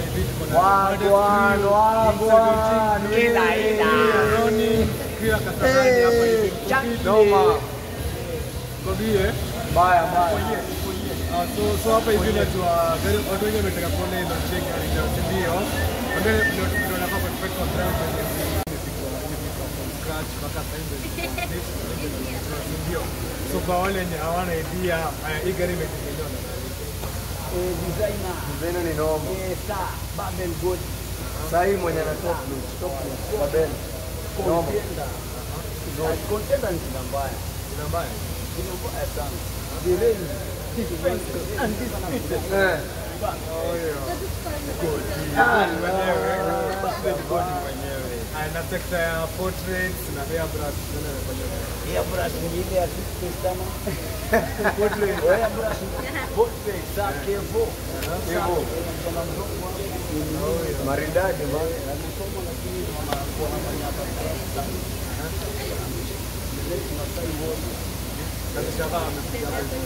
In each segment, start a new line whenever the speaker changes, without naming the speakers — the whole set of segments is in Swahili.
hivi tuko na
Wagwan, wagwan.
Ila ila. Roni pia Kasarani hapa hivi.
Noma.
Gobie.
Baya baya.
So hapa hivi unajua gari watu wengi wametaka kuona ile launching ya ndio ndio. Ndio ndio nafaa kwa kwa ground imepikwa from scratch mpaka sasa hivi ndio. So kwa wale wenye hawana idea hii gari imetengenezwa na nani?
Designer.
Designer ni noma.
Sir Babel God.
Sasa hii mwenye ana top notch, top notch Babel. Noma.
Contender. Contender ni jina mbaya.
Jina mbaya.
Jina mbaya sana. The reign defense undisputed.
Oh yeah. God mwenyewe. Na sekta ya portraits na airbrush ndio anafanya.
Airbrush ni ile ya toothpaste ama
portrait.
Airbrush portrait sa Kevo.
Kevo. Maridadi man.
Anasoma lakini wanafanya hapa sana.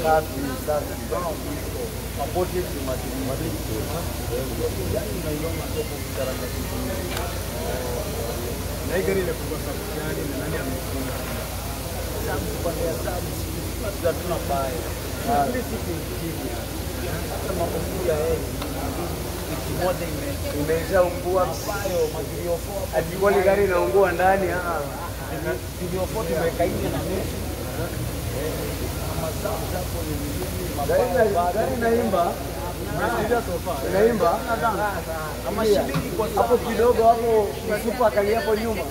Safi safi.
Maportrait ni mazuri. Yaani unaiona hapo kutaranga kitu.
Na hii gari imefungwa sababu gani na nani amefunga?
Sababu upande ya sababu sisi hatuna baya. Simplicity is genius. Hata mambo ya yeye wiki moja
imeishaungua
ambayo magiriofo
ati wale gari inaungua ndani
magiriofo tumeweka nje na nusu. Mazao hapo ni milioni
gari inaimba. Inaimba
kama shilingi kwa
hapo kidogo hapo msupa akalia hapo nyuma.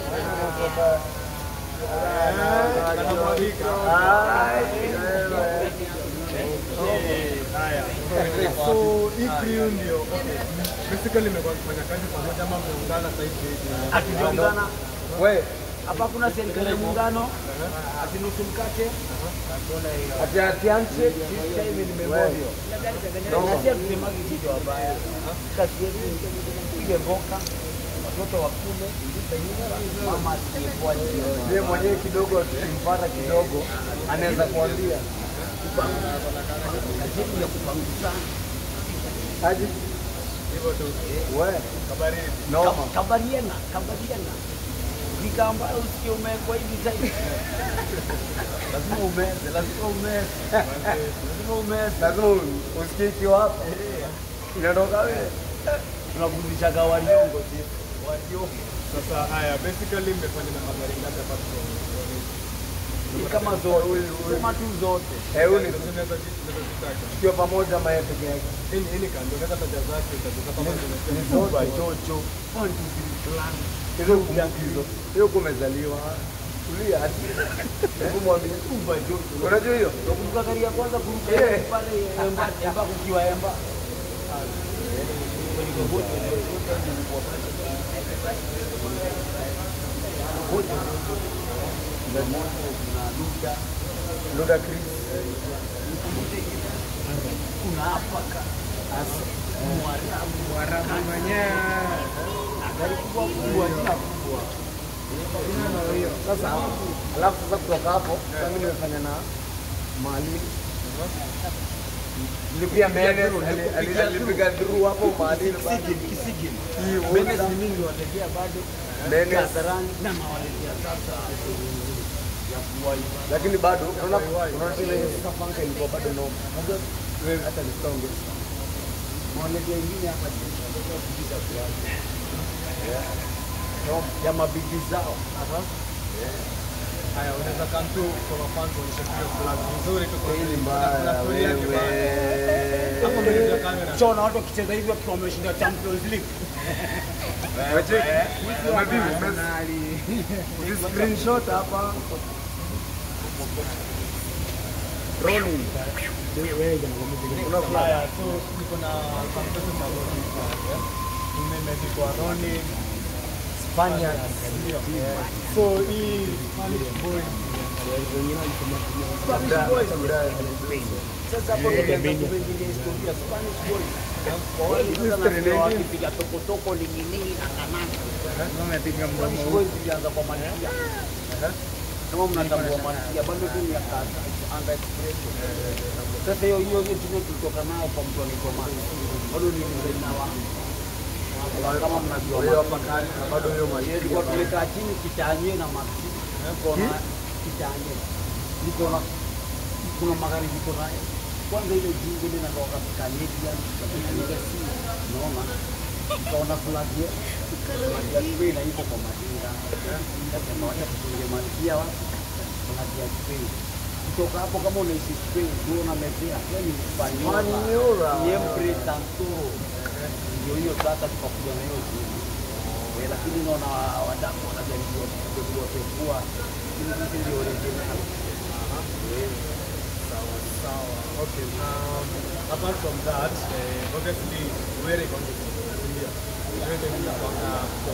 Haya. So hii crew ndio okay. Basically mmekuwa mkifanya kazi pamoja ama mmeungana sasa hivi?
Hatujaungana.
We
hapa kuna serikali ya muungano ati nusu mkate
ati ati handshake
this time ni memorial. Na si hatusemagi kitu wabaya. Kazi yetu ile mboka watoto wa kule mama asiyekuwa jioni.
Yeye mwenyewe kidogo tukimpata kidogo anaweza kuambia
kazi yetu ya kupanguzana.
Aje
hivyo tu.
We
kabari
noma.
Kabariana, kabariana. Nikamba usikie umewekwa hivi zaidi. Lazima umeze, lazima umeze. Lazima umeze.
Lazima usikie ikiwa hapa. Inatoka wewe.
Tunafundishaga waliongo sisi. Waliongo.
Sasa haya basically mmefanya na magari ngapi hapa kwa?
Ni kama zote. Sema tu zote.
Eh, huyu ni
tunaweza kuzitaja.
Tukiwa pamoja ama yeye peke yake.
Hii ni kando unaweza taja zake utajuza kama
ni zote.
Chocho. 1 2 3 clan.
Hizo kumbukizo. Hiyo kumezaliwa. Tulia ati. Hebu mwambie
Uba joto.
Unajua hiyo?
Unakumbuka gari ya kwanza kuruka pale Emba, Emba kukiwa Emba.
Luda Chris.
Kuna hapa Mwarabu,
Mwarabu mwenyewe.
Gari kubwa kubwa, jina kubwa.
Sasa alafu sasa kutoka hapo sasa mimi nimefanya na Mali. Nilipia Menes, alipiga through hapo Mali.
Kisigin, Kisigin. Menes ni mimi niliwaletea bado.
Menes
Kasarani na nawaletea sasa ya kuwai.
Lakini bado unaona ile sasa fanka ilikuwa bado noma. Unajua wewe hata ni strong.
Mwaletea ingine hapa kupita kwa. Ya mabibi zao.
Haya unaweza come tu kwa mafans waonyeshe flag nzuri tu kwa
hili mbaya.
Hapo mbele ya kamera.
Chona watu wakicheza hivi wakiwa wameshinda Champions League.
Wewe screenshot hapa. Ronin.
Haya, so niko na some questions about this one. Nimeandikwa Ronin
Spaniard.
So hii Spanish boys
Spanish boys. Sasa hapo ndio tunaanza historia Spanish boys. Kwa wale sasa wakipiga tokotoko lingilingi na kanani.
Wamepiga mdomo.
Spanish boys ilianza kwa Malkia. Kama mnatambua Malkia bado tu ni ya kaza under expression. Sasa hiyo hiyo jina tulitoka nayo kwa mtu anaitwa Max. Bado ni designer wangu. Kama mnajua
hiyo hapa kali na bado hiyo maji.
Tulikuwa tumekaa chini kitanye na maxi. Kuna kitanye. Niko na kuna magari ziko nayo. Kwanza ile jingo ile inatoka Canadian, unaona? Tukaona flag ya Spain iko kwa Madinga. Nikasema wacha tufunge malkia wapi? Flag ya Spain. Kutoka hapo kama unaishi Spain, unaona mezea, wewe ni Mspanyola. Siempre tanto. Ndio hiyo sasa tukakuja na hiyo jingo. Lakini naona wadaku wanajaribu kuwapekua. Ili ndio original.
Sawa sawa. Okay. Apart from that, obviously wewe kwa ndio. Wewe ndio kwa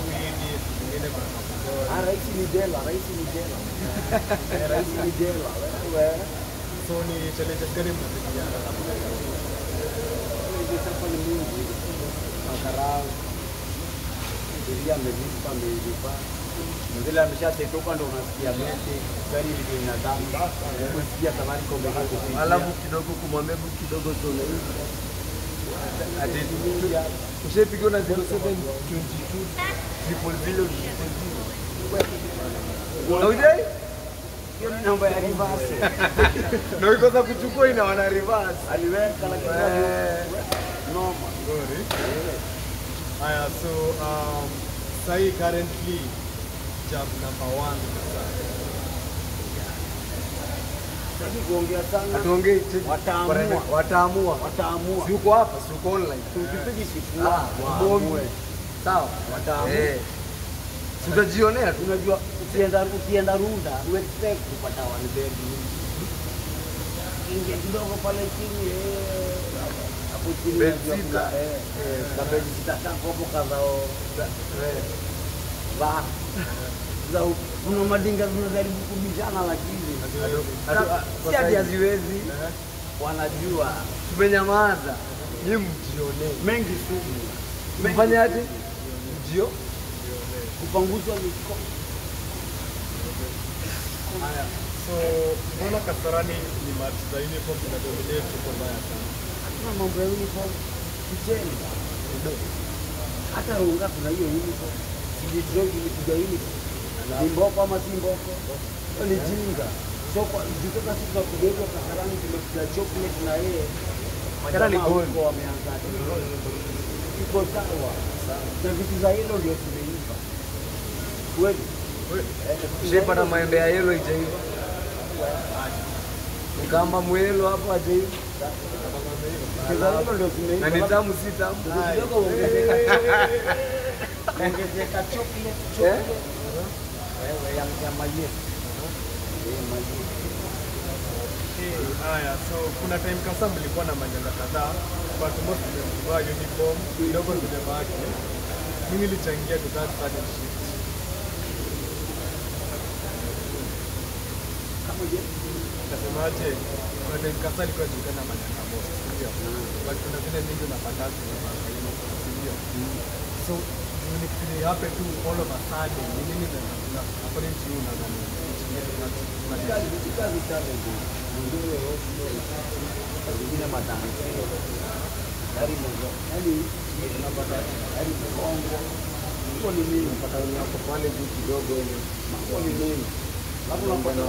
pili, nyingine kwa
Ah, rais ni jela, rais ni jela. Rais ni jela. Wewe.
So ni challenges gani mnapitia hapo?
Challenges hapa ni mingi. Makarao. Ndio amelipa, amelipa. Vile ameshatetoka ndo unasikia message, gari ile inazama. Unasikia Safaricom imekupigia.
Alafu kidogo kumwambia kidogo tu na hivi. Ati ushapigiwa na 0722 000 000. Haujai?
Hiyo ni namba ya reverse.
Na ikosa kuchukua ina wana reverse.
Aliweka lakini noma.
Sorry. Haya, so sahi currently job number 1 sasa.
Sasa kuongea sana.
Hatuongei
wataamua.
Wataamua.
Wataamua.
Si uko hapa, si uko online.
Tukipigi sifu.
Waamue. Sawa.
Wataamua.
Si utajionea tu.
Unajua ukienda Runda, u expect kupata one bedroom. Ingia kidogo pale chini hapo chini
bed sita.
Na bed sita hapo kadhao. Ba. Za kuna madinga zinajaribu kubishana lakini
si ati haziwezi.
Wanajua
tumenyamaza. Nyinyi mjionee.
Mengi sumu.
Mfanyaje? Mjio
kupanguzwa mikono.
Haya. So mbona Kasarani ni match za uniform zinadominate huko mbaya sana?
Hakuna mambo ya uniform. Kijenga. Hata Runga kuna hiyo uniform. Sijui ilipiga uniform. Ni mboko ama si mboko? Ni jinga. So kwa kutoka sisi tunapiga hiyo Kasarani tumepiga chocolate na yeye.
Kana ni goal
wameanza. Iko sawa. Na vitu za hilo ndio tumeiva. Kweli.
Shepata maembe ya yellow haijaiva. Ukamba mwelo hapo hajaiva. Na ni tamu si tamu.
Kidogo ongezeka. Ongezeka chocolate chocolate. Wewe ya maji. Maji.
Haya, so kuna time kasa mlikuwa na manyanga kadhaa, but most mmevaa uniform, kidogo zimebaki. Mimi nilichangia to that sudden shift.
Kama je?
Nasemaje? Kuna time kasa ilikuwa inajulikana manyanga most, ndio. But kuna vile mingi unapata zimevaa uniform, ndio. So ni happen to all of a sudden, ni nini na according to you nadhani
kazi challenge. Ndio zingine matangazo. Gari moja. Yaani unapata gari mkongo. Hiyo ni nini?
Unapata wako pale juu kidogo ile.
Mambo ni nini? Alafu unapata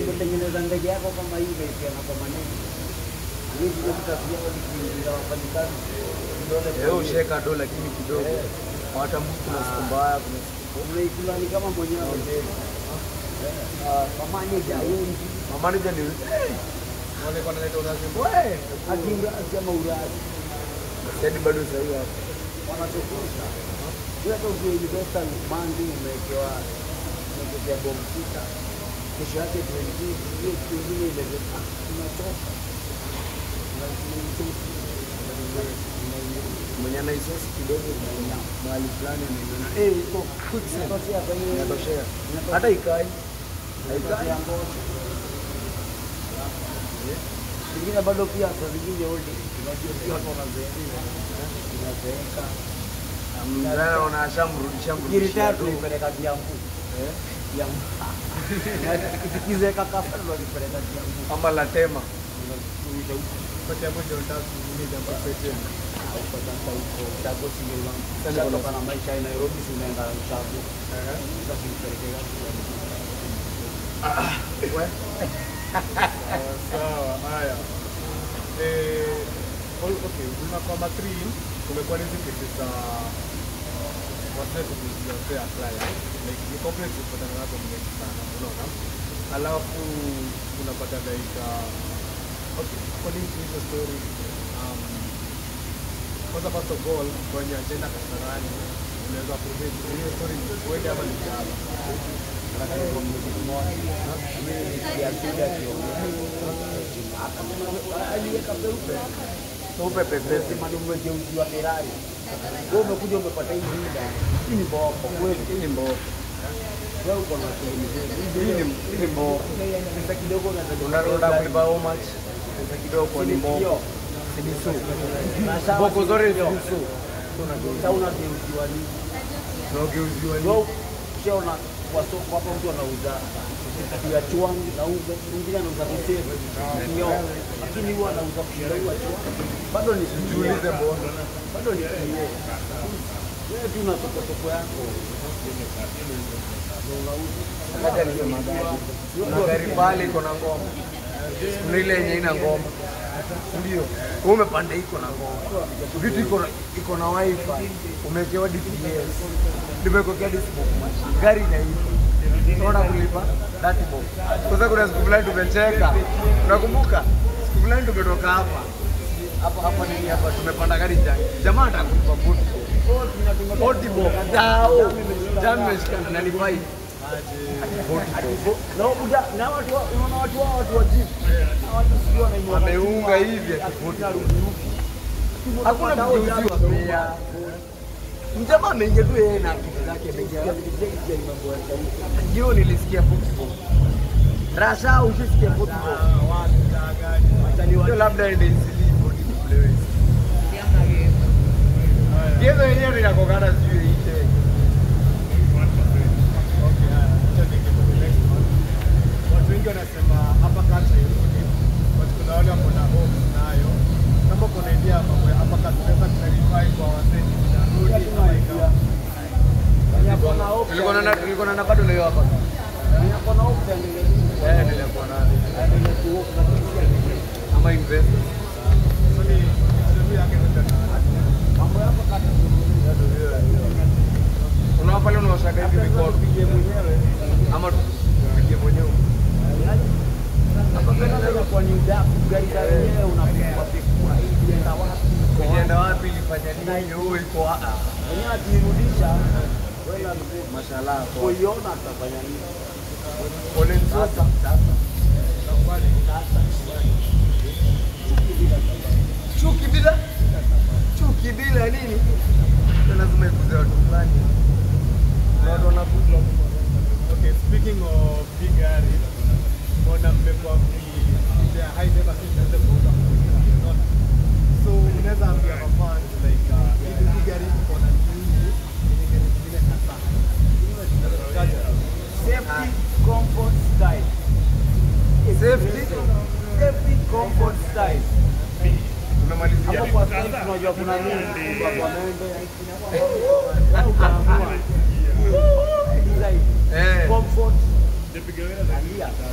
unatengeneza ndege yako kama hii pia na kwa maneno. Hizi ndio kazi yao ni kuingiza wafanyikazi.
Leo usheka dola lakini kidogo. Hawatambui kuna siku mbaya, kuna siku
unaikula ni kama mwenyewe. Manager wengi.
Manager ni
wale wanaleta urazi.
Wewe
ati urazi ama urazi.
Yaani bado sasa hivi hapo.
Wanachokosha. Wewe hata ukiwa investor mandi umewekewa bomb sita. Kesho yake 20, hiyo siku nyingine ile unatoka.
Mwenye anaisosi kidogo mahali fulani anaona iko quick send. Inatoshea. Hata ikai. Haikai.
Zingine bado pia saa zingine old unajua pia watu wanazeeka. Inazeeka.
Mzee anashamrudisha
mrudisha. Tunaipeleka Kiambu. Kiambu. Ikizeeka kafa tunalipeleka Kiambu.
Ama Latema.
Kwa Kiambu ndio nataka nini jambo pekee.
Huko sasa huko Ushago singewa. Sasa na maisha ya Nairobi si unaenda Ushago. Sasa simpeleke
We.
Sawa, haya. Okay, kwa matri kumekuwa na hizi kesi za wasee kujiuzia client. Like ni complex kupatana nazo mingi sana, unaona? Alafu unapata like okay, according to hizo story kwanza first of all kwenye agenda Kasarani unaweza prove hiyo story ni kweli ama ni jaba.
Aliweka peupe.
Peupe pepe.
Sema ni umegeuziwa Ferrari. Wewe umekuja umepata hii nyumba. Hii ni mboko kweli.
Hii ni mboko.
Wewe uko na akili.
Hii ni mboko.
Pesa kidogo
unarudi kulipa how much? Pesa kidogo ni mboko. Sinisu. Mboko zote ni sinisu.
Sasa unageuziwa nini?
Unageuziwa nini?
Wewe ushaona kwa soko hapa mtu anauza ya chwangi na uza mwingine anauza kisebe ndio, lakini huwa anauza kushinda huwa chwangi. Bado ni
sijiulize mbona.
Bado ni yeye. Wewe tu una soko soko yako.
Hata ni magari. Magari pale iko na ngoma. Kuna ile yenye ina ngoma. Ndio. Wewe umepanda iko na ngoma. Vitu iko na wifi. Umewekewa DPS. Nimekuwekea smoke machine. Gari inaiva. Unaona kulipa 30 bob. Kwanza kuna siku fulani tumecheka. Unakumbuka? Siku fulani tumetoka hapa. Hapa hapa nini hapa tumepanda gari jangi. Jamaa atakulipa 40 bob. Dao. Jamaa imeshikana na ni 5.
Na watu unaona watu wa jeep. Na watu sio wanainua.
Ameunga hivi ati hakuna kugeuziwa pia. Mjamaa ameingia tu yeye na akili zake ameingia. Jioni nilisikia football. Rasha usisikia football. Ndio labda ile isili football. Hiyo yenyewe inakogana sijui ile.
Okay, acha niingie kwa next one. Watu wengi wanasema hapa culture irudi. Watu kuna wale wako na hope nayo. Kama kuna idea mambo ya hapa culture unaweza clarify kwa wasee inarudi ama ikawa.
Tulikuwa na bado leo hapa.
Nilikuwa na hope
Eh, nilikuwa na. Ama invest.
So ni sio yake ndio.
Mambo yako kata.
Unaona pale unaoshaga hivi mikono
pige mwenyewe
ama tupige mwenyewe.
Hapa kana kwa ni udaku gari za wenyewe unapigwa pekua hii ilienda wapi?
Ilienda wapi ilifanya nini? Wewe iko a.
Wenyewe akirudisha wewe
mashallah
kuiona atafanya nini?
Pole sasa.
Sasa. Sasa.
Chuki bila chuki bila nini? Lazima ikuze watu fulani. Watu wanakuja.
Okay, speaking of big gari, mbona mmekuwa mkija high never since the kuuza. So unaweza ambia mafans like hii gari iko na nini? Ni gari nyingine hasa.
Safety, comfort, style. Safety, comfort, style.
Tumemalizia.
Hapo kwa sasa tunajua kuna nini kwa kwa mende. Ukaamua. Design. Comfort.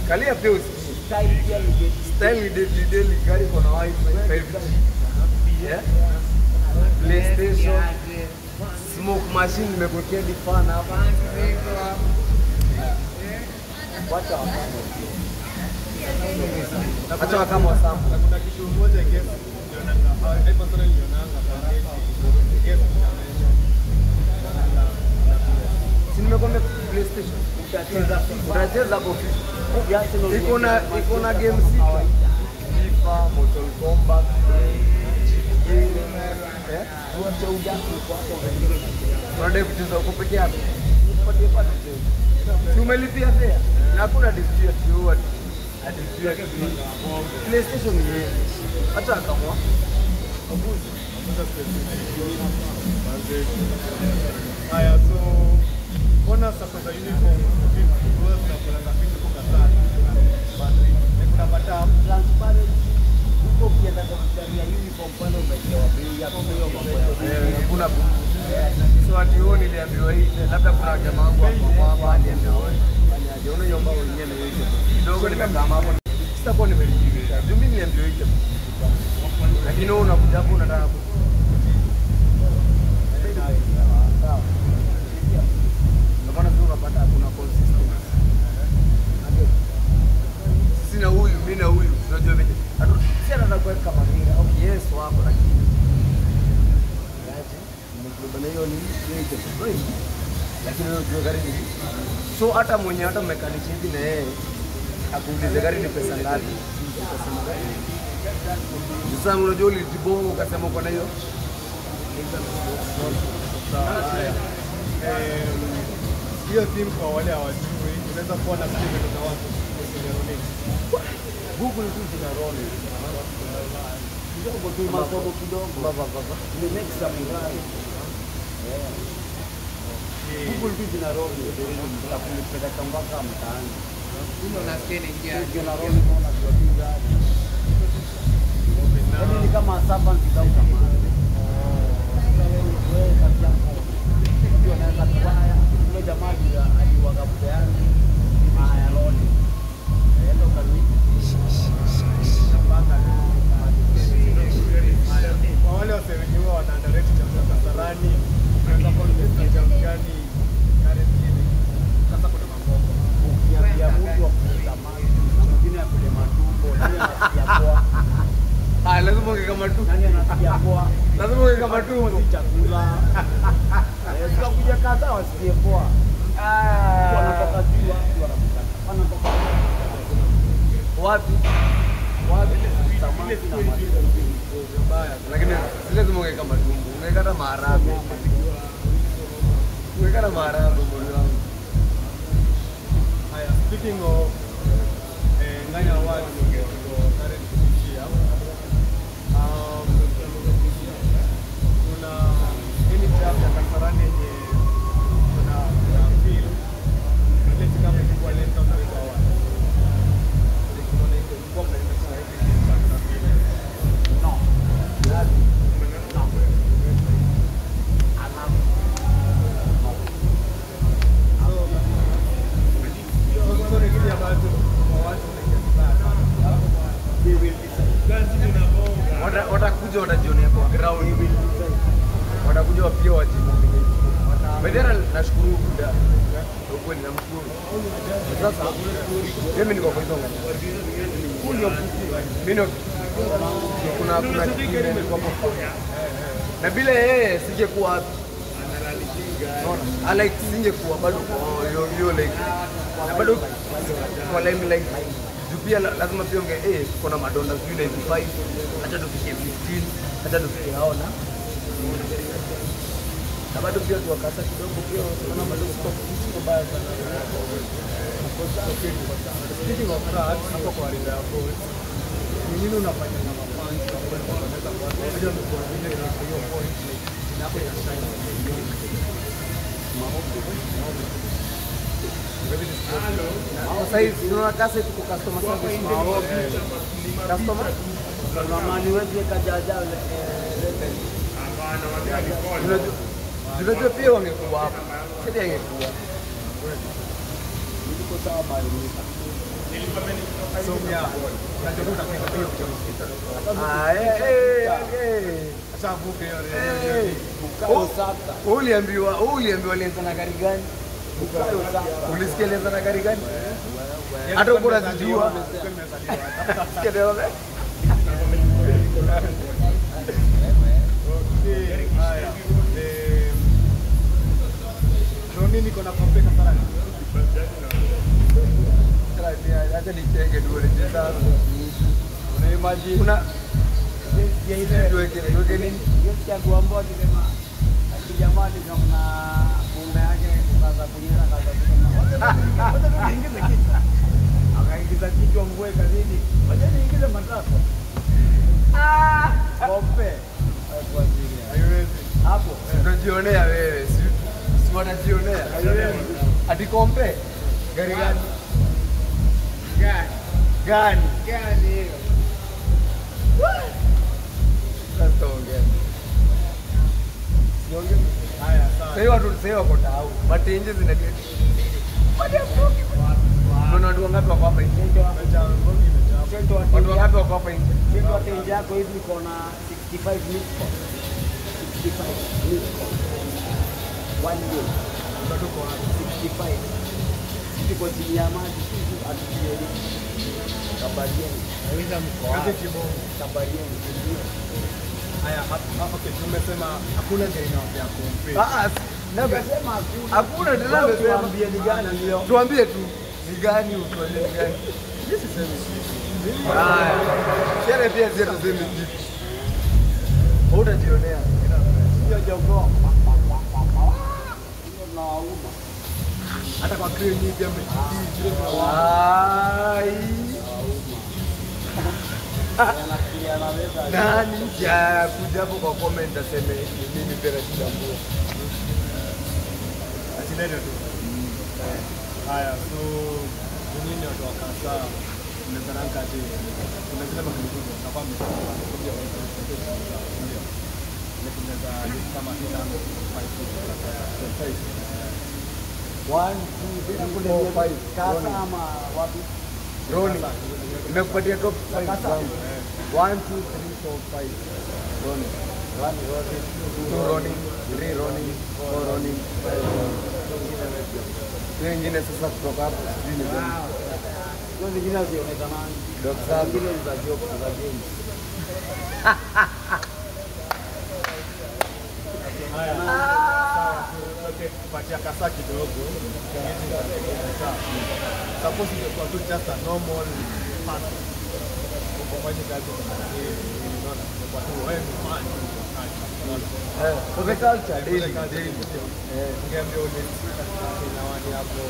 Kalia pia usikie.
Style pia ni deadly.
Style ni deadly deadly, gari iko na wifi 5G. Yeah. PlayStation. Smoke machine nimekuwekea hadi fan hapa.
Wacha wafanye.
Acha kama wasample.
Na kuna kitu moja guess nilionanga. I personally nilionanga kwa guess nitaonyesha.
Si nimekwambia PlayStation.
Utacheza
utacheza hapo FIFA. Iko na game sita. FIFA, Mortal Kombat, GTA. Eh? Unadai kucheza huko peke yako. Si umelipia fare? Na hakuna dispute ati ati PlayStation ni yeye. Hata akamwa.
Haya, so mbona sasa za uniform kwa tunakulanga vitu kwa sana. But kuna pata
transparent huko. Ukienda kwa gari ya uniform pale umewekewa bei hapo hiyo mambo ya
Hakuna so ati wewe niliambiwa hii labda kuna jamaa wangu hapo hapa aliambiwa fanyaje unaona nyumba wenyewe hiyo kidogo nimekaa hapo sitakuwa nimejibiwa juu mimi niliambiwa hiyo lakini wewe unakuja hapo unataka sawa ndio maana sio unapata hakuna consistency sisi na huyu mimi na huyu tunajua vile si anataka kuweka kama okay yes wako lakini nimekubana hiyo ni hiyo lakini wewe unajua gari ni so hata mwenye hata mechanic hivi na yeye akuulize gari ni pesa ngapi utasema gari sasa unajua ulijibonga ukasema uko na hiyo
hiyo team kwa wale hawajui unaweza kuwa na statement za watu kwenye Rolex
Google tu zina Rolex kidogo tu masomo kidogo baba baba ni next time Google tu zina Rolex tutakupeleka mpaka mtaani
Unasikia inaingia
zina Rolex unaona kwa gari yaani ni kama servant without a man wewe kazi yako ndio anaweza kubaya yule jamaa aliwaga mtaani haya Rolex ndio kazi
kwa wale wasee huwa wana underrate jam za Kasarani unaweza kuongeza jam gani currently sasa kuna mambo
ukiambia mtu akuuza maji na mwingine akule matumbo nani anasikia poa
ah lazima ungeka matumbo
nani anasikia poa
lazima ungeka matumbo
si chakula tukakuja kadhaa wasikie poa ah wanatoka juu watu wanapika wanatoka
wapi wapi
samaki na maji
lakini si lazima ungeka matumbo ungeka hata maharagwe ungeka hata maharagwe mbona wangu
haya speaking of Nganya Awards ndio currently here kuna any jam ya Kasarani yenye kuna feel let's kama ilikuwa lenta au ilikuwa wapi unaona iko kwa mna
no no
watakuja watajionea kwa ground watakuja pia wajinominate Bedera nashukuru muda ukweli namshukuru sasa mimi niko kwa hizo ngani mimi kuna kingine niko hapo na bila yeye singekuwa wapi unaona I like singekuwa bado kwa hiyo like na bado kwa limelight juu pia lazima pia unge tuko na madonda sijui 95 hata tufike 15 hata tufike hao na bado pia tuwakasa kidogo pia unaona bado siko baya sana.
Speaking of that, hapo kwa Rinda ya Boys, ni nini unafanya na mafans na kwa wanaweza kwa unajua mko vile na hiyo point like jina yako ina shine
Sasa hivi tunaona kasa tuko customer service maombi. Customer
kuna mali wetu kajaja
unajua pia wangekuwa hapo. Sasa angekuwa.
Niko sawa mali mimi.
So yeah, unajua utafika hiyo.
Ah eh.
Acha vuke hiyo.
Bukayo Saka.
Uliambiwa alianza na gari gani?
Bukayo Saka.
Ulisikia alianza na gari gani? Hata uko unazijua.
Okay, haya. Roni niko na kombe Kasarani.
Acha nicheke tu ile sasa.
Una imagine
kuna tuweke nini?
Yeye kuambia akisema jamaa ni kama mume yake kaza kunyera kaza kusema wacha tu niingize kichwa. Akaingiza kichwa mgue kazini. Wacha niingize matako. Ah, kombe. Kwa ajili
haiwezi.
Hapo
utajionea wewe, si wanajionea. Ati kombe gari gani? Gani? Gani?
Gani hiyo?
Siongee.
Haya sawa.
Sasa watu sasa wako tao. Matenje zinalia. Kuna watu wangapi wako hapa nje? Watu wangapi wako hapa nje?
Sio tenje yako hivi iko na 65 missed call. 65 missed call. One day.
Tuko wapi?
65. Tuko chini ya maji sisi hatujielewi. Kabarieni.
Naweza mko
Kazi
wapi?
kibongo.
Kabarieni ndio.
Haya hapa okay, tumesema hakuna gari inawapea compete.
Ah,
Nasema hakuna.
hakuna tena amesema.
Tuambie ni gani hiyo?
Tuambie tu ni gani, utuambie ni gani.
Mimi sisemi kitu.
Haya. Shere pia sisi tuseme kitu. Hautajionea.
Hiyo jogoo. Hiyo nawauma.
Hata kwa crew nyingi pia mmejidii zile zina
Ai.
Anafikiria anaweza.
Nani ya kuja hapo kwa comment aseme ni mimi pia najitambua.
Atilete tu. Haya, so ni nini watu wa Kasa mnaweza rank aje? Kuna zile makabila na kwa mmekuja ndio. Like mnaweza list kama tano 5 6
1 2 3 4 5.
Kasa ama wapi?
Roni. Nimekupatia top 5 zangu. 1 2 3 4 5. Roni.
1 Roni,
2 Roni, 3 Roni, 4 Roni, 5 Roni. Hiyo ingine sasa kutoka hapo sijui ni gani.
Hizo zingine hazionekana.
Dog Sabi.
Zingine ni za jokes za games.
Haya. Sawa. Okay, kupatia Kasa kidogo. Sawa. Suppose ingekuwa tu just a normal person. Ufanye kazi kwa unaona, kwa tu wewe ni fan tu wa culture. Unaona?
Eh, for the culture daily daily.
Eh, ungeambia ule Kenya wani hapo,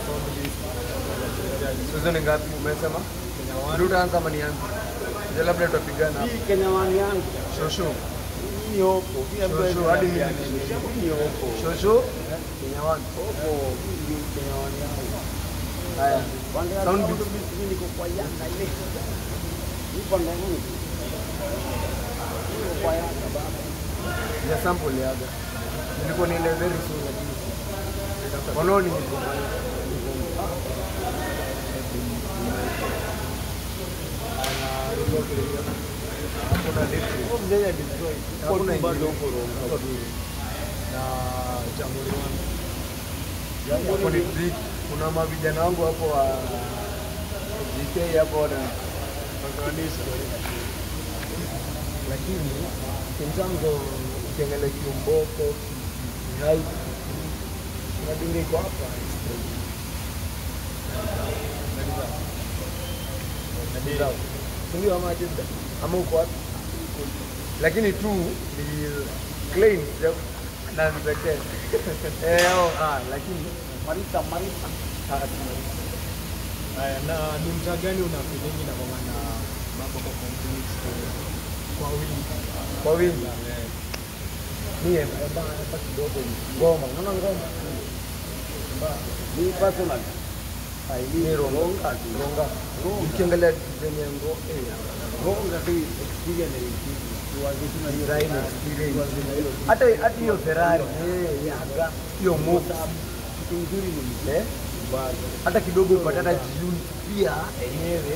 song list.
So hizo ni ngapi umesema?
Kenya wani.
Ndio utaanza ama nianze? Ndio labda tutapigana hapo.
Hii Kenya wani yangu.
Shosho.
Mimi hopo. Mimi
Shosho hadi mimi.
Mimi hopo.
Shosho Kenya wani.
Hopo. Mimi Kenya wani yangu.
Haya.
Sound beat mimi niko kwa Yanga ile. Nipo ndani. Niko kwa Yanga baba.
Ya sample yaga. Nilikuwa niende very soon lakini. Wanaoni niko. Hakuna difference.
Huo mzee ya Detroit.
Hakuna
Huko bado
ingine.
huko Ronga.
Na Jamhuri wani.
Hapo ni trick. Kuna mavijana wangu hapo wa GK hapo wana
Wakiwanisha.
lakini in terms of ukiangalia kiumboko, height, kuna dinga iko hapa ndio ama aje ama uko wapi? Lakini tu ni claim na pekee. Eh, oh, lakini
Marisa Marisa.
Haya, na ni mtaa gani una feeling na kwa maana mambo kwa complete kwa wingi?
Kwa wingi.
Eh,
Mie hapa kidogo ni ngoma. Unaona ngoma?
Ni personal. Ai
Ni
Ronga
ronga
tu.
Ronga. Ukiangalia design ya ngo
Ronga tu experience ni kitu. Tuanze tu na hiyo
design experience. Hata hata hiyo Ferrari,
Yaga.
hiyo move
Kitu nzuri ni mzee.
eh, hata kidogo upate hata jioni pia yenyewe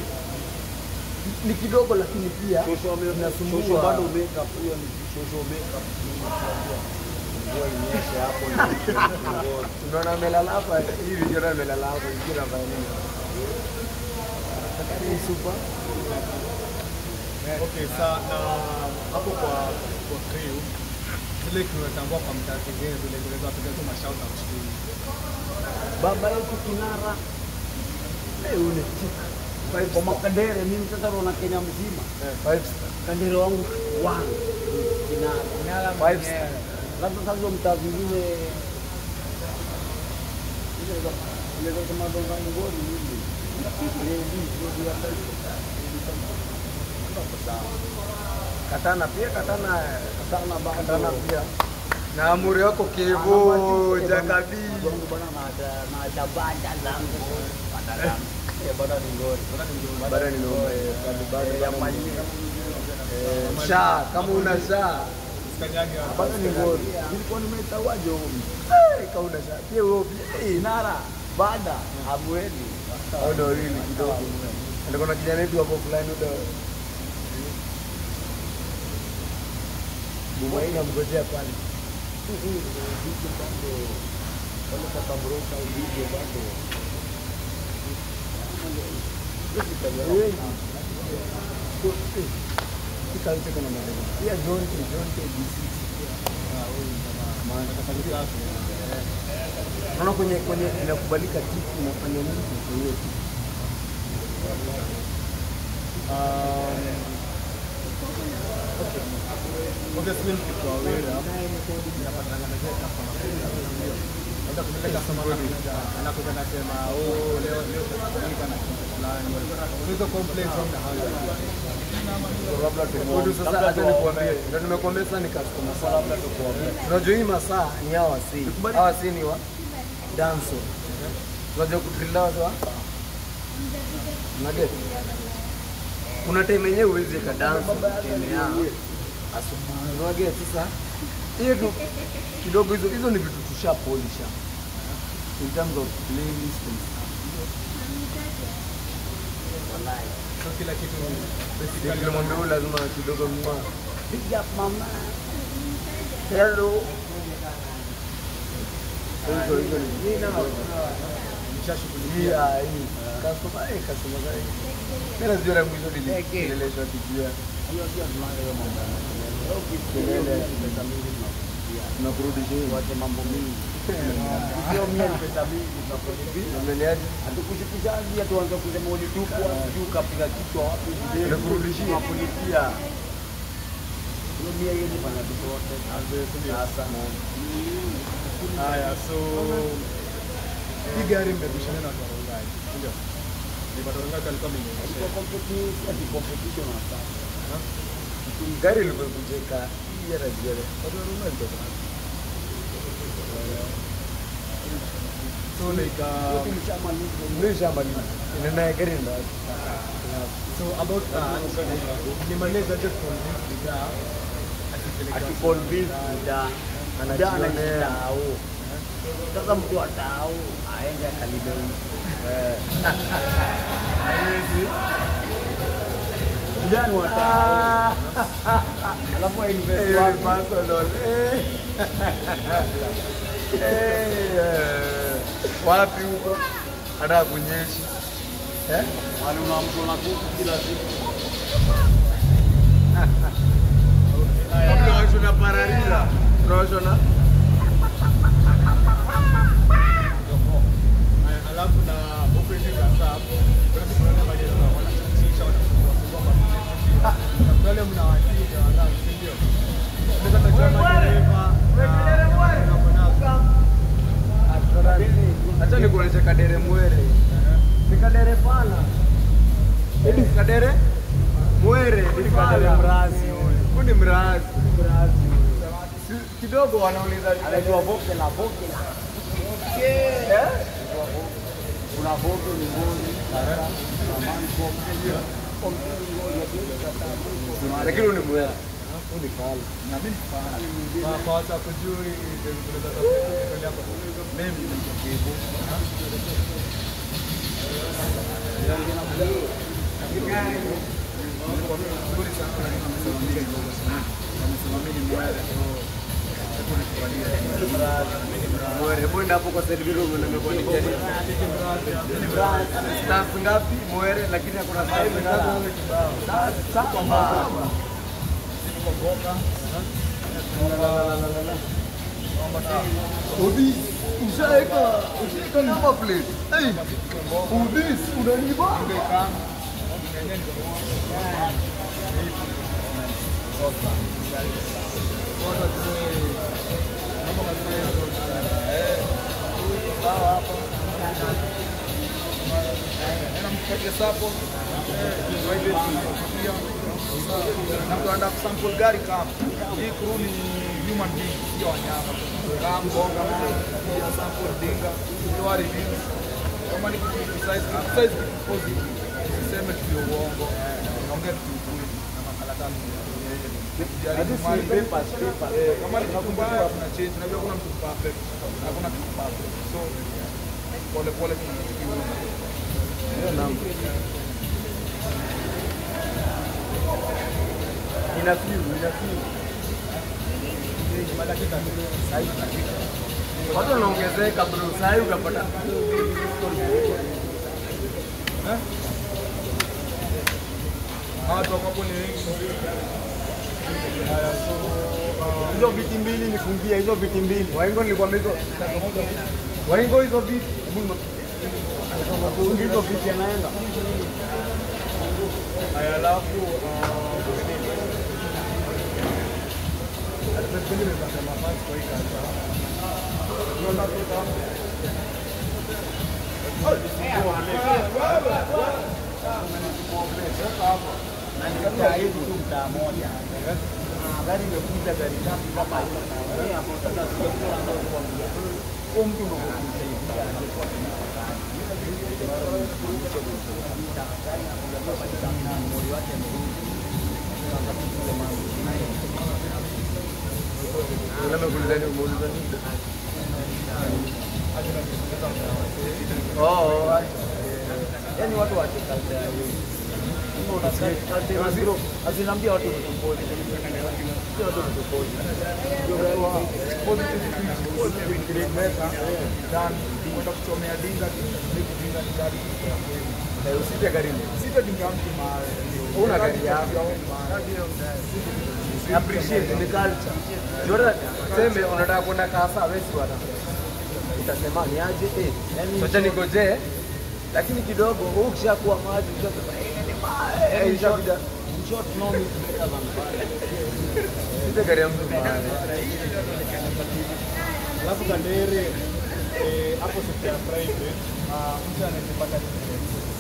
ni kidogo, lakini pia
Social bado
inasumbua.
makeup hiyo ni social makeup. Mvua inyeshe hapo ni
Unaona amelala hapa hivi, unaona amelala hapo, ingine anafanya nini? Ni super.
Okay, sa na hapo kwa crew zile tunatambua kwa mtaa zingine zile unaweza piga tu mashout out tu.
Baba yetu kinara.
Eh, une chick. Five
Kwa
star.
Makadere mimi sasa naona Kenya mzima.
Five star.
Kandere wangu wangu kinara.
Five star.
Labda sasa hizo mtaa zingine inaweza sema donga ngori mimi. Lady, lady ya taifa.
Katana pia, katana
Katana bado.
katana pia. Na amuri wako kevo jakabi.
Wangu bana na tabanda zangu. Banda zangu. Eh, bana ni ngori.
Bado ni ngori.
Ya manyika.
Sha, kama una sha.
Usikanyage hapo.
Bado ni ngori. Nilikuwa nimetawaje huko. Eh, kaunda sha. Pia wewe eh nara bada abueli. Au ndio hili kidogo. Ndio kuna kijana wetu hapo fulani ndio. Bumaina mgojea pale.
Vitu bado. Wale katabroka video bado.
Wengi. Kikaanza kuna maneno. Pia John T D6.
Ah, huyu jamaa. Maana kafanya kazi.
Unaona kwenye inakubalika tiki unafanya nini kwa hiyo tiki.
Okay. Obviously mkiwa aware mnapatana na zile customer. Ndio kuna customer anakuja anasema oh leo leo tunafanyika na kitu fulani. Hizo complaints from the house.
Ndio sasa hata nikuambie. Ndio nimekuambia sasa ni customer
Labda tukuambie.
Unajua hii masaa ni hawa si. Hawa si ni wa danso. Unajua kudrill watu wa? Unaget? Kuna time yenyewe huwezi ka dance time ya asubuhi. Unaget sasa? Hiyo tu kidogo hizo ni vitu tusha polish in terms of playlist and stuff.
Wallahi.
So kila kitu basically
Kila mwambie lazima kidogo mwa.
Big up mama.
Hello. Hizo hizo ni
mshashughulikia.
hii customer customer gani? Mimi najua la mwisho nilileshwa kijia.
Hiyo sio tunanga hiyo mambo. Leo
Kelele.
pesa mingi tunakupigia.
Tunakurudishia.
Wache mambo mingi. Sio mimi pesa mingi tunakulipia.
Unaniaje?
Hatukushikizaji hatuanza kusema ulitupwa sijui ukapiga kichwa wapi.
Tunakurudishia.
Tunakulipia. Hiyo mia hiyo ni bana tukote. Sasa.
Haya, so hii gari mmebishana na watu wa Rongai, si ndio? Ni watu wa Rongai walikuwa wamenionyesha.
Iko competition, ati competition na sasa.
Gari ilikuwa ikujeka. Hii hata jere. Watu wa Rongai walikuwa wapi?
So like
Mimi nishamaliza. Nina gari ndio.
so about that, ni manage aje convince bidhaa asipeleke
Ati convince da da
Anajionea.
tao. Sasa mtu wa tao aende akalibe.
Haiwezi.
Vijana wa tao. Alafu invest
Eh,
wapi?
personal. Eh. Eh, wapi huko? Hata kunyeshi. Eh?
Wale unaamka na kuku kila siku.
Tunawashona na pararira. Tunawashona.
Haya, alafu na huko hivi WhatsApp, kuna siku unaona madereva wanachachisha, wanafungua fungua kwa message. Na kuna wale mnawatii wala si ndio? Unaweza kujua madereva na wako nazo.
Acha nikuonyeshe kadere mwere. Ni kadere pala. Ni kadere mwere, ni
Kadere mrazi huyu.
Huyu ni mrazi.
Mrazi huyu.
Kidogo wanauliza
Anaitwa Voke la Voke la.
Eh?
Kuna Voke ni ngoni. Kuna Manko.
Lakini huyu ni mwere. Huyu ni pala.
Na mimi ni fan. Kwa watu wakujui, unaweza tafuta hapo. Mimi ni Kibu.
Mwere, hebu enda hapo kwa side room na nimekuandikia nini? Stars ngapi? Mwere, lakini hakuna stars ngapi? Saba. Udis, ushaeka number plate. Hey, Udis, unaniba?
Na tunaenda kusample gari kama hii crew ni human being, sio wanyama. Kama bonga ya sample dinga, toa reviews. Kama ni criticize, criticize kitu positive. Usiseme kitu ya uongo. Ongea kitu ukweli na makala tatu. Tujaribu mali papers. Kama ni kitu mbaya tuna change. Unajua kuna mtu perfect. Hakuna kitu perfect. So pole pole tunatakiwa.
Hiyo namba. Ina feel.
Madakika sasa hivi
watu wanaongezeka bro, sasa hivi utapata.
Eh? Watu wako ni wengi.
Haya, so hizo viti mbili nifungie hizo viti mbili.
Waingo nilikwambia hizo. Waingo hizo viti. Hizo viti anaenda.
Haya, alafu atapenda kwa mafans kwa hii kazi.
Na nikataa hivi tu mtaa moja. Gari imekuja gari tatu kama hiyo. Hapo sasa sijakuwa na kuambia. Huyo mtu ndio kumsaidia alikuwa
Oh, yani watu waache culture hiyo.
Azinaambia watu ni positive. Sio watu ni positive.
Positive create better than kwenda kuchomea dinga dinga ni gari ya kweli.
Usite gari.
Usite dinga mtu mawe.
Una gari yako. Appreciate the culture. Jora sema unataka kwenda kasa wewe si wana. Utasema ni aje eh. Socha nigojee. Lakini kidogo wewe ukishakuwa maji ukishasema eh ni mawe. Ishakuja.
In short, no is better than bad.
Usite gari ya mtu mawe.
Alafu Kandere hapo sekta ya private mtu anayepata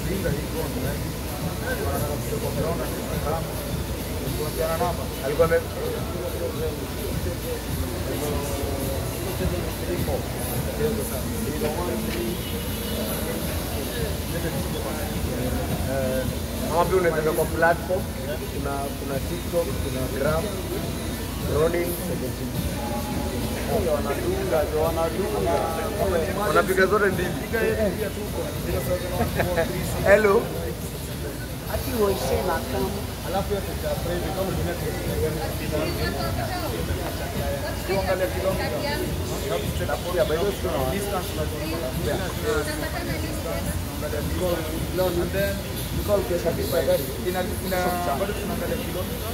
dinga iko online. Wanataka kutoka ground na kuambiana namba.
Alikuwa ame kama pia unaweza kwa platform, kuna TikTok, kuna Gram, Ronin 17.
Wanadunga, wanadunga.
Wanapiga zote mbili. Hello.
Ati waishe na kama.
Alafu hiyo sekta ya private kama dunia
tuangalia kilomita. Distance and then ina bado tunaangalia kilomita.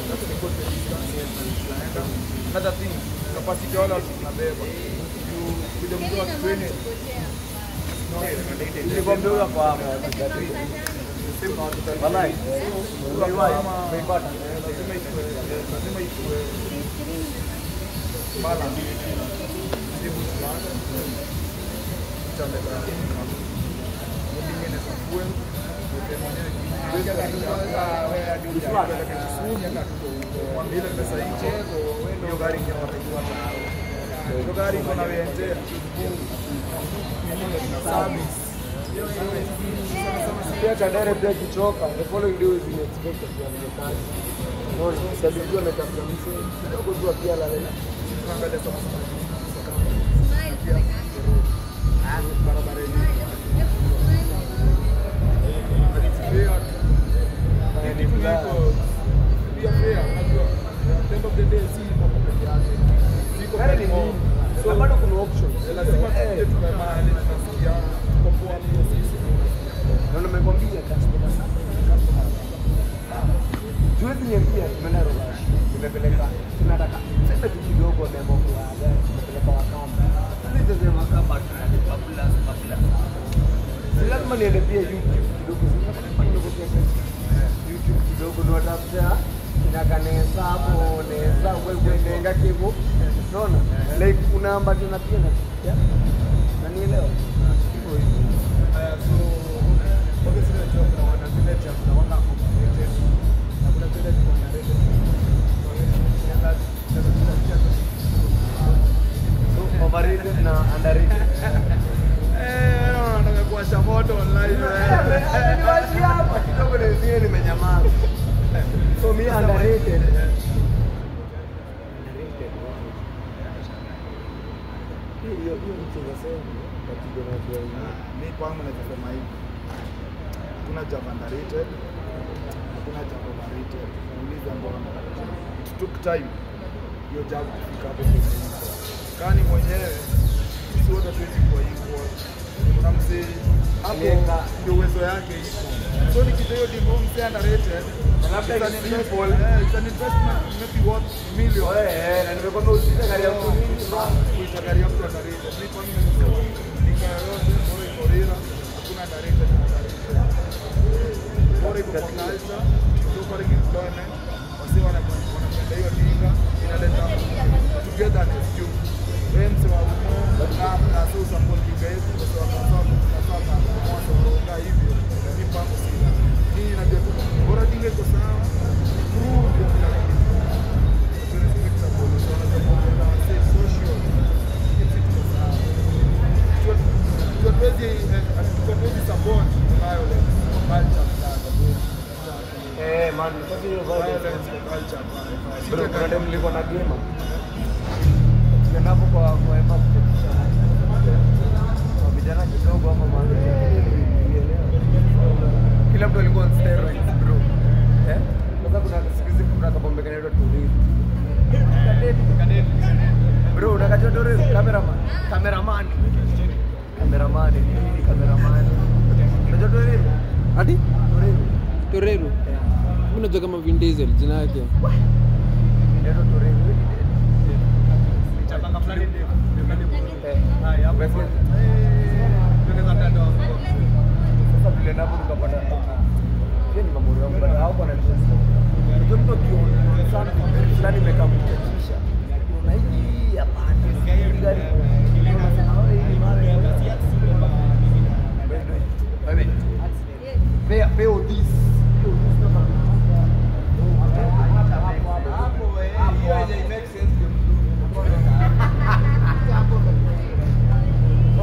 That's the good distance. Another thing, capacity wala tunabeba. Kuja mtu akitrain.
Nilikwambia huyo kwa hapa. Wallahi.
Lazima ikuwe balance. Hebu tuanze. Tutameka. Mwingine fuel. Mwambie pesa hicho. Hiyo gari inawatakiwa. Hiyo gari iko na wear. Service.
Pia Kandere pia kichoka, the following day is expected to have the kazi. No, sababu tu ametafuta mse kidogo tu pia la lela.
Tunaangalia sana sana. Barabara hii. Pia fair, unajua. At the end of the day si kwa peke yake. Siko
gari ni mingi. So bado kuna options.
Lazima tuje tukae tunasikia tuko poa pia sisi.
Na nimekwambia customer service ni customer. Juzi niambia tumeenda Rogashi, tumepeleka tunataka sasa tu kidogo ameamua kwa gari tumepeleka Wakamba. Sisi tunasema Wakamba tunalipa plus plus. Si lazima niende pia YouTube kidogo, si lazima kidogo pia YouTube kidogo ndio watafuta inakanesa hapo nesa wewe nenga kivu. Unaona? Like unaamba tena pia na yeah. Na nielewa. Hivyo hivyo.
So obviously najua kuna wana village kuna wana overrated na kuna village kuna underrated.
So overrated na underrated.
Nataka kuwasha moto online.
Niwashia hapa kidogo na zile nimenyamaza. So me underrated. Hiyo hiyo mcheza sema katika na watu wengi.
Mimi kwangu naweza sema hivi. Hakuna job underrated. Hakuna job overrated. Nauliza mbona. It took time hiyo job kufika hapo penye iko. Kani mwenyewe sisi wote hatuwezi kuwa equal. Kuna mzee hapo ndio uwezo yake iko. So nikitoa hiyo dingo mzee underrated.
Labda
It's an
it's
investment,
simple.
it's an investment maybe worth millions.
Eh, na nimekwambia usite gari ya mtu nini.
Kuita gari ya mtu underrated. Mimi kwangu nimesema dinga yoyote bora iko Rira, hakuna underrated na overrated. Bora iko kwa culture, local employment, wasi wanapenda hiyo dinga, inaleta togetherness juu. Wewe mse wa umo, na so sample dinga yetu, wasi wa kasamu, kasaka, mwanzo wa hivyo. Mimi pangu sina. Mimi najua tu bora dinga iko sawa, crew ndio kila kitu.
Eh, man, sasa hiyo violence. Bro, kuna dem nilikuwa na game. Tukaenda hapo kwa kwa kuchekesha. Kwa vijana kidogo ama maana. Kila mtu alikuwa on steroids, bro. Eh? Sasa kuna siku hizi kuna kapombe kanaitwa Torero. Bro, unakajua Torero? Cameraman. Cameraman. Cameraman, ni nini cameraman? Unajua Torero?
Ati?
Torero.
Torero. Mimi najua kama Vin Diesel jina yake.
Inaitwa Torero.
Chapanga fulani ndio.
Eh.
Haya, hapo. Tunaweza tando.
Sasa vile napo tukapata pia ni mambo yangu but hao bwana ndio mtu akiona sana fulani imekaa kuchachisha. Unaona hii hapana. Hii gari. Unasema wewe hii mara. Wewe. Pay pay all this.
Hapo hiyo haija make sense ndio mtu.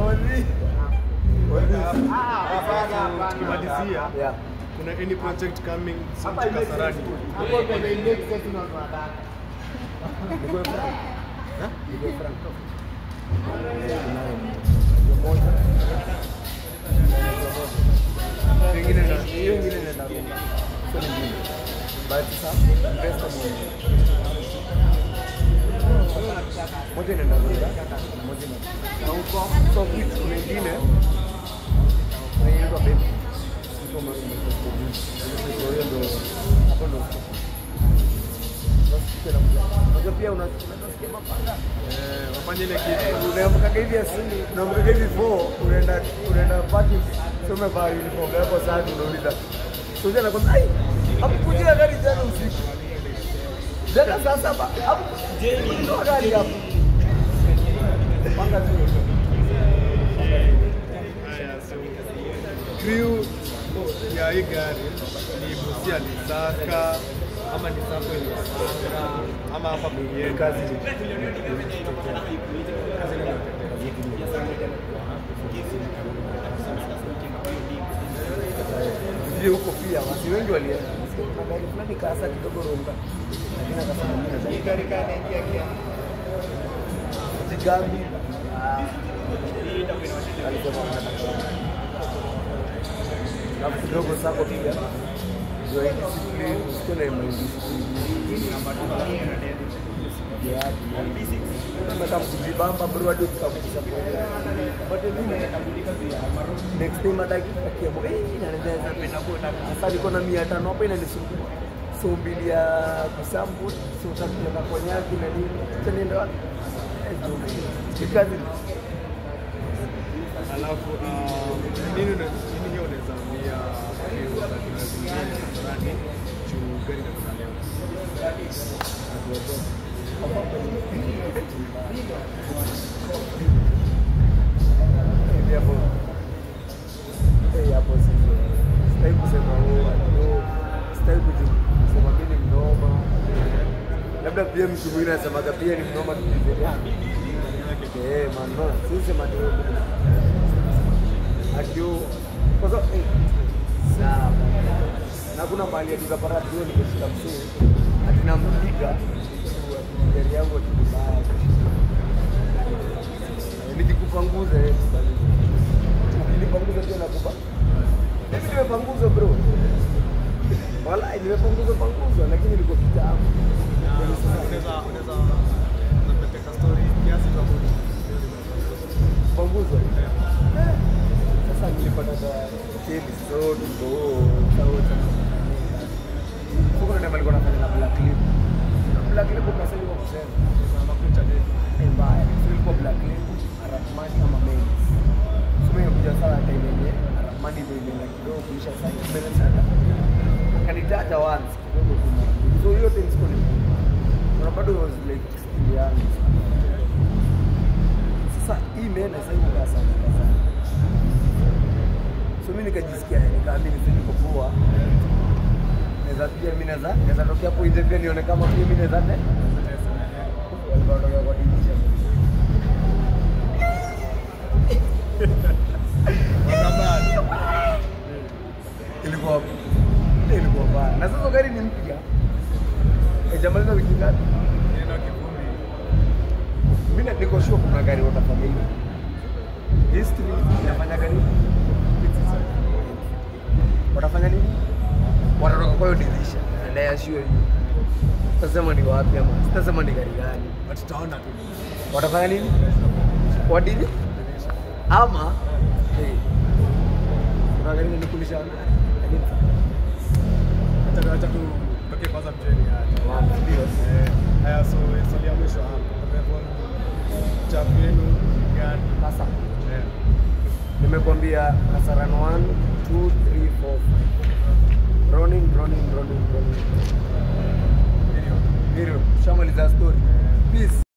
Only.
Tukimalizia,
Yeah.
kuna any project coming soon to Kasarani?
Nikuwe frank. Nikuwe frank. Kunayo moja. Hiyo ingine na hiyo ingine inaenda Roma. Sio nyingine. But sasa investor mwenyewe. Moja inaenda Roma na moja inaenda. Na huko so which kuna ingine na inaitwa Baby. Iko So hiyo ndo hapo ndo. Unajua pia unasikia mapanga.
Eh, wafanye ile kitu.
Unaamkaga hivi asubuhi, unaamkaga hivi 4, unaenda parking, sio umevaa uniform yako safi, unauliza. Sio anakwambia, "Ai, hamkujia gari jana usiku." Jana saa 7, hamkujia gari hapo. Panga tu.
Haya, so crew ya hii gari ni Busia Lisaka ama ni Sako iliwasaka ama hapa mwenyewe
Kazi. Ndio huko pia wasi wengi walienda. Nasikia kuna gari fulani kaasa kidogo Ronga. Lakini akasema mimi nataka
Gari kanaingia kia.
Jigambi. Alisema anataka. Na kidogo Sako pia. Ndio indiscipline, usikuwe na indiscipline. Yeah. Nataka kujibamba bro hadi ukakusa kwa. But mimi next time hata akiamua eh naweza penda kwa sasa niko na 500 hapa inanisumbua. So mbili ya kusample, so tatu ya konyaki na nini. Sasa nienda wapi? Ni kazi.
Alafu nini nini hiyo unaweza ambia crew za zingine Kasarani juu gari inatoka leo?
Hivi hapo. Eh, hapo sisi. Sitaki kusema oh, sitaki kusema mimi ni mnoma. Labda pia mtu mwingine anasemaga pia ni mnoma tukizidi. Eh, man, no. Sisi sema ndio. Akio kwa sababu sawa. Na kuna mahali tutapata tu nikishika msee ati nampiga gari yangu ati vibaya. Nikupanguze. Ukinipanguza pia nakupa. Mimi nimepanguza bro. Wala nimepanguza panguza lakini nilikuwa kitambo.
Unaweza unapeleka story kiasi tu hapo.
Panguza. Sasa nilipata keli so ndo sawa. Sasa ndio alikuwa anafanya na Black Lip. Black Lip kwa sababu kusema
makucha ndio
mbaya. Ilikuwa Black Lip, Arapmani ama Men's. So mimi nilikuja sana time yenyewe Arapmani ndio imeenda kidogo kuisha sasa mbele sana. Akanitaja once kidogo tu. So hiyo time sikuwa na bado was like still young. Sasa hii mena sasa hivi sana sana. So mimi nikajisikia nikaamini sasa niko poa. Naweza pia mimi naweza tokea hapo nje pia nione kama pia mimi naweza ne. Walikuwa wanatoka kwa dirisha. Ilikuwa mbaya. Na sasa gari ni mpya. Haijamaliza wiki ngapi?
Nenda kivumbi.
Mimi niko sure kuna gari watafanya hivi. History inafanya gari. Watafanya nini? Watatoka kwa hiyo dirisha. And I assure you. Sitasema ni wapi ama sitasema ni gari gani.
But tutaona tu.
Watafanya nini? Kwa dirisha? Ama eh. Kuna gari nilikulisha. Lakini
acha tu toke kwanza mjeni hapa.
Ndio.
Haya, so swali ya mwisho hapa. Chafu yenu gani?
Sasa. Nimekwambia Kasarani 1 2 3 4 5. Running. Period. Shamaliza story. Peace.